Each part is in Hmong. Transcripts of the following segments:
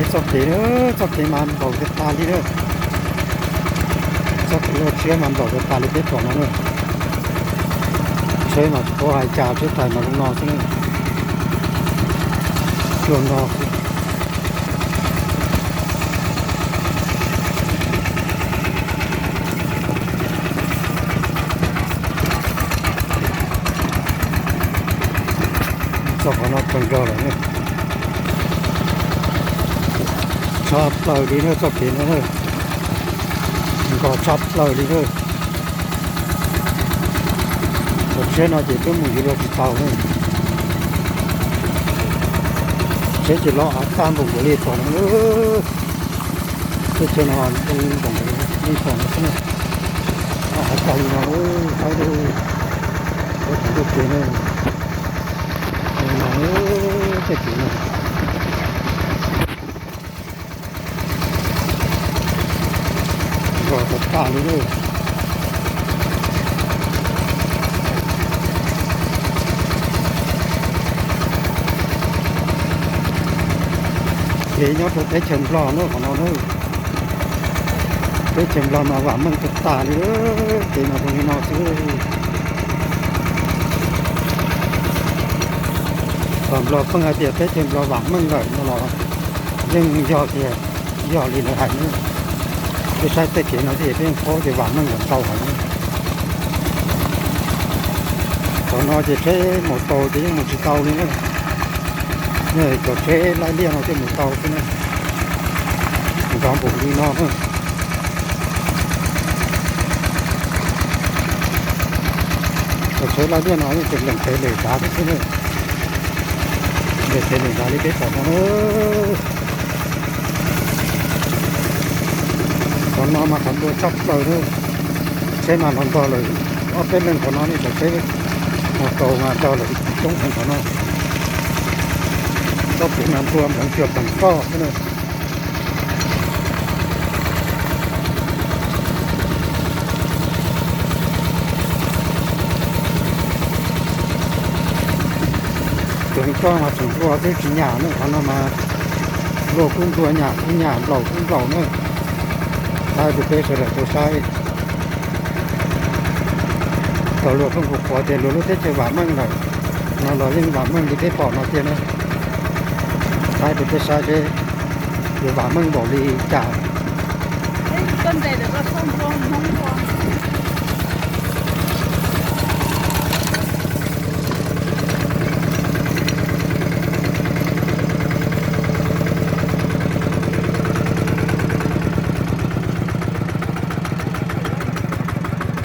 Txoj kev na, txoj kev mas nplaum tas tas li na. Txoj kev ua tshiab mas nplaum tas tas li peb pom no na. Tsheb mas tsis paub hais cas, tsheb tais mas zoo no xwb na. Cuag no xwb. Txog qhov no kawg nkaus lawm. Tshaj plaws li na txoj kev no na. Nkos tshaj plaws li na. Cov tsheb no ces twb mus yuav luag tsis tau na. Tsheb ces los av tag npaum nkaus li pom no. Teb chaws no zoo npaum nkaus li pom no xwb na. Av tag li no, saib lub, lub txoj kev no, no, tej kev no. Nkos tas tas li na. Kev nyob rau teb chaws Nplog na qhov no na. Teb chaws Nplog mas vam meej tas tas li, kev mas zoo li no xwb. Kom Nplog pheej hais tias teb chaws Nplog vam meej lawm no los yeej yog tiag, yog li lawv hais na. Peb saib tej kev no ces peb yeej paub tias vam meej lawm ntau heev. Qhov no ces tsheb maus taus ces yeej mus tsis tau li na. Cov tsheb laij liaj no thiaj mus tau xwb na. Nrov npaum li no na. Cov tsheb laij liaj no yeej tseem lees pem lees dav thiab xwb na. Lees pem lees dav li peb pom no na. Qhov no mas qhov nplua tshaj plaws na. Tsheb mas los ntog lawm ob peb leeg qhov no ne, cov tsheb maus taus mas ntog lawm coob heev qhov no. Txoj kev mas nplua npleev cuag pleev koj xwb na. Pleev koj mas tseem nplua twb tsis nyam ne, qhov no mas nplua kuj nplua, nyam kuj nyam, nplaum kuj nplaum na. Saib rau peb sawv daws tau saib. Thaum luag pheej qhuas qhuas tias luag lub teb chaws vam meej lawm no los yeej vam meej li peb pom no tiag na. Saib rau peb saib seb yuav vam meej npaum li cas.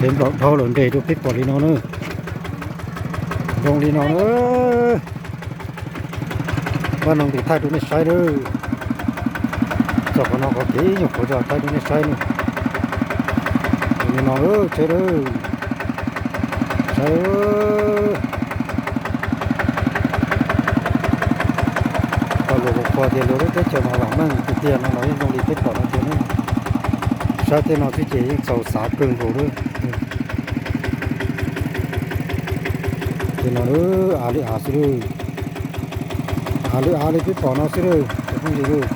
Kev nplaum dhau lawm nres rau peb pom li no na. Zoo li no na. Vaj no kuv thaij rau nej saib lawm. Txog qhov no qhov kev nyuam qhuav tso thaij rau nej saib na. Zoo li no seb lawm. Saib. Thaum luag qhuas tias luag lub teb chaws mas vam meej tiag tiag no los yeej zoo li peb pom no tiag na. Saib tej no xwb ces yeej txaus xav kawg nkaus lawm. Tej no av li av xwb lawm. Av li av li peb pom no xwb lawm cov phooj ywg lawm.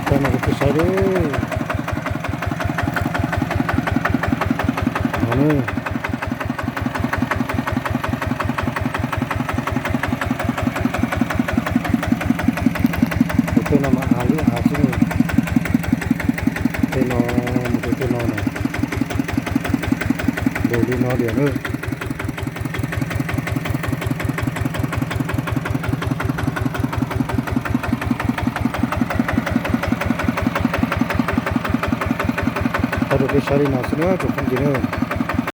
Tej no kuv tsis saib lawm. No na. Tus tej no mas av li av xwb na. Tej no mus rau tej no na. Npaum li no tiag na. Thaij rau peb saib li no xwb na tsoom phooj ywg na.